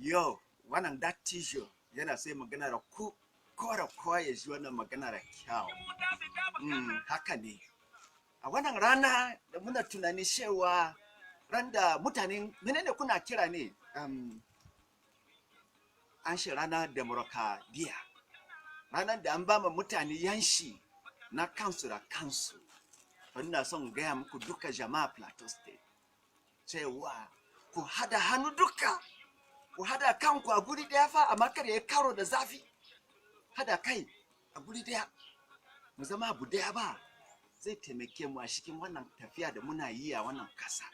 Yau wannan dattijo yana sai magana da ku, kowa da kowa ya ji wannan magana da kyau. Haka ne. A wannan rana da muna tunani cewa ran da mutanen menene kuna kira ne, an shi ranar demokradiyya, ranar da an ba ma mutane yanshi na kansu da kansu. Ina son gaya muku duka jama'a Plateau State cewa ku hada hannu duka, ku hada kanku a guri daya fa, amma kada ya karo da zafi. Hada kai a guri daya, mu zama abu daya ba, zai taimake mu a cikin wannan tafiya da muna yi a wannan kasa.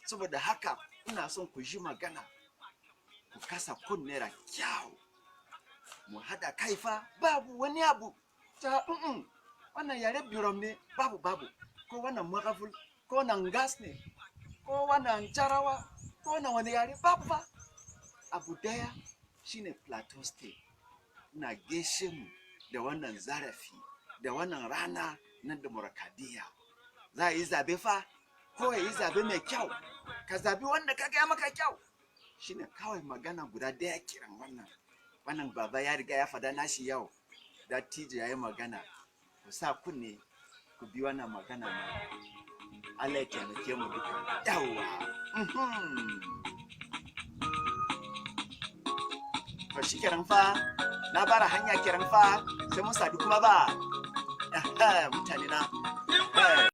Saboda haka ina son ku ji magana, ku kasa kunne da kyau. Mu hada kai fa, babu wani abu ta wannan yare Birom ne, babu, babu, ko wannan Mwaghavul, ko wannan Ngas ne, ko wannan Jarawa, ko wannan wani yare, babu fa. Abu daya shine Plateau State. Ina gaishe mu da wannan zarafi da wannan rana na demokradiyya. Za a yi zabe fa, ko ya yi zabe mai kyau, ka zabi wanda ka gaya maka kyau. Shine kawai magana guda daya kiran wannan. Wannan baba ya riga ya fada nashi. Yau dattijo ya yi magana, ku sa kunne ku bi wannan magana na. Allah ya taimake mu duka. Yawwa. To shi kenan fa, na bara hanya kenan fa, sai mun sadu kuma ba mutane na.